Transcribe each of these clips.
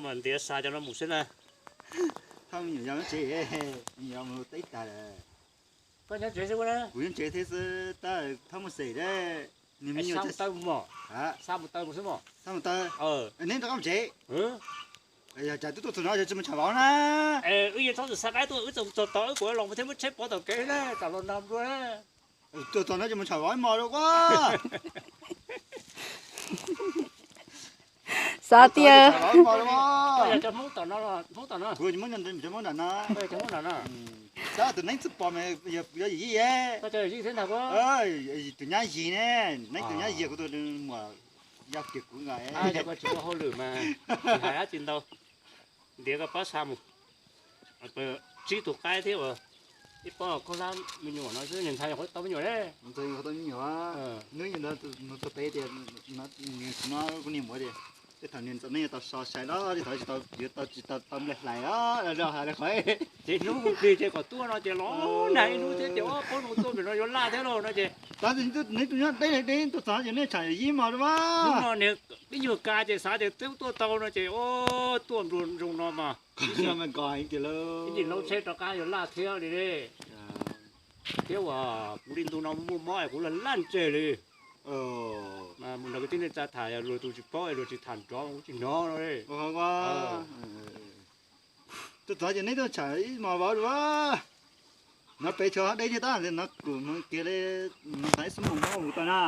Mas ntiav xa cov no mus xwb na. Thaj me nyuam yog tsev, me nyuam mus teb tas lawm. Koj nyob tsev xwb na? Kuv nyob tsev thiab xwb, tab thaj mus xes dab, nws me nyuam xa mus taw mus xwb mos. Xa mus taw, neb rov qab mus tsev. Yog cas twb tuaj txog no yog tsis mus tsham vauv na? Wb yeej txhob txwm xa qaib tuaj, wb txog tod wb kuj los mus thiab, muab tsheb pov tom kev na, tam los nag nplua na. Tuaj txog no ces mus tsham vauv ib hmos rau kuv. Xav tias Hmoob tom no, Hmoob tom no. Kuv Hmoob nram no. Xav tus neeb txwj pom mas yog yim yig, tus nyab yig ne, neeb tus nyab yig kuv tus muam yog kiag kuv nqa. Tsis muaj hauj lwm mas tsis hais dab tsi ntau. Ntiav koj pab xa mus. Tsib tug qaib thiab uas ib pob khaub hlab me nyuam no xwb, niag ntxhais nyuam qhuav tau me nyuam ne. Ntxhais nyuam qhuav tau me nyuam, hnub nyoog ntawd mus txog pem tias, nws tsis no kuv niag muam tias, tej thaum niag ntxhais nej tau so sai los tej thaum tsis tau, yuav tau tsis tau tau nplej hlais os, hais li qhov. Ces hnub mus plig ces kom tuaj no ces los nag ib hnub thiab ces ob peb hnub tuaj pem no yuav laj thiab lauj no ces. Tab sis neb tus nyob deb deb tuaj txog ces nej tsham yim mos rau mas. Hnub no niag peb nyuag ka ces xav tias twb tuaj tau no ces tuaj nplua zoo no mas. Ib ncig laub tsheb rov qab yuav laj thiab li ne. Thiab uas kuv li ntu no muaj mob es kuv laj laj ntseg li. Mas mus nrog kwv tij neej tsa tham, luag tus tsis paub es luag tsis tham nrov kuv tsis hnov no li. Tuaj txog ces neb tuaj tsham ib mos vauv dua. No pem tshuav deb thiab tab no kuv mus kiag li, mus tau ib xuab moos mus tau na.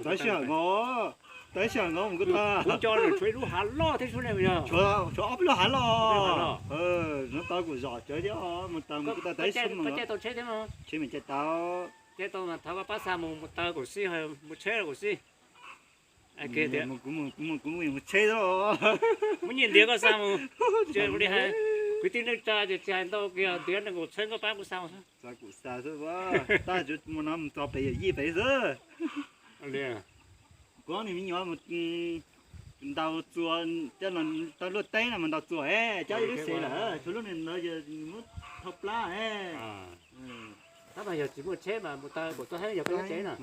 Tau ib sij hawm nkaus, tau ib sij hawm nkaus mus kuj tau. Kuv cov tshuav ib lub hav loj thiab, tshuav ob peb lub hav loj. No tau kuv zom cawv thiab mus tau mus kuj tau tau ib xuab moos. Tsheb me caij tau. Caij tau mas thov koj pab xa mus, mus taw kuv xij, mus tsheb kuv xij. Kuv mus, kuv mus tsheb xwb. Muab nyiaj ntiav koj xa mus. Kwv tij neej tsa ces tsis hais ntau kiag, ntiav nees nkaum txheeb koj pab kuv xa mus xwb. Xa kuv xa xwb, tab sis mus no mus txog pem yawm yij pem xwb. Kuv ob niag me nyuam mus ntaus txuas, coj tau luaj teb no mus ntaus txuas es cov ib lub xev lawm, tshuav lub niag ntawd muab thau plab es. Tab mas yog tsis muaj tsheb mas mus taw kuv tau heeb yog koj nyob tsev na.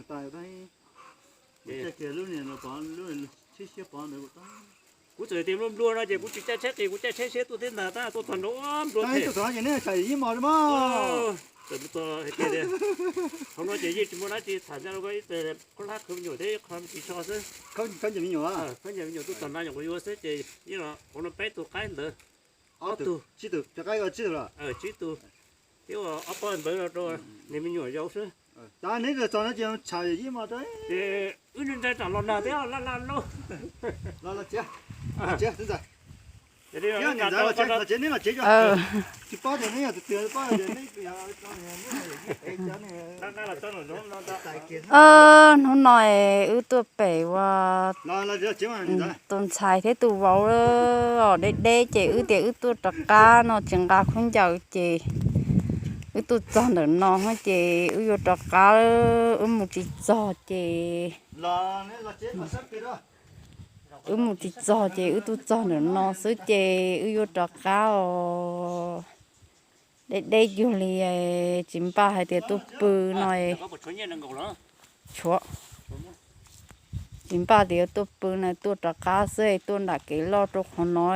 Kuv txawm tias nplua nplua no ces kuv tsis caij tsheb qis, kuv caij tsheb siab tuaj thiab ntag, tab tuaj txog nrau nplua thiab. Txog no ces nej tsham yim mos rau mas. Txawm mus txog hais tias, hauv no ces yeej tsis muaj dab tsi tham ntau, khaub hlab khwv me nyuam thiab qho me ntsis tsho xwb. Khaub ncaws me nyuam, khaub ncaws me nyuam tuaj txog no nyuam qhuav yuav xwb ces yeej los hauv no peb tug qaib ntawd. Ob tug, tsib tug, rov qab tsib tug los? Tsib tug. Thiab ob pab ntawd no rau niag me nyuam yau xwb. Tab neb txog no ces tsham yim mos rau. Ces wb ntshai tsam los nag thiab laj laj lauj. Hnub no es wb tuaj pem ua tus ntxhais thiab tus vauv os, deb deb ces wb tias wb tuaj rov qab no tsis nqa khaub ncaws ces wb tuaj txog ntawm no ces wb yuav rov qab, wb mus tsis txog ces wb mus tsis txog ces wb tuaj txog ntawm no xwb ces wb yuav rov qab os. Deb deb cuag li, tsis npaj hais tias tuaj pw no. Tshuav, tsis npaj tias yuav tuaj pw no, tuaj rov qab xwb, tuaj nram kev loj rau qhov no,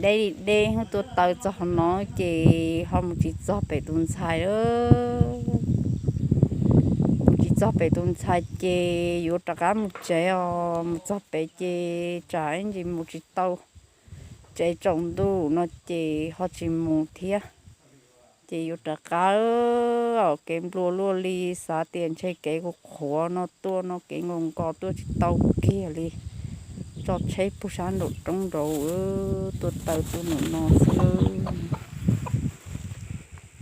deb li deb hnub tuaj taw txog qhov no ces ho mus tsis txog pem tus ntxhais lawm. Mus tsis txog pem tus ntxhais ces yuav rov qab mus tsev os, mus txog pem ces tsam ib ntsis mus tsis tau, tsev tsaus ntuj no ces ho tsis mus thiab. Ces yuav rov qab os, kev nplua luaj li, xav tias ntshe kev kuv qhuav no tuaj no kev nkaus nkaus tuaj tsis tau kiag li. Tso tsheb pug sab nraum roob nraud, tuaj taw tuaj nraum no xwb.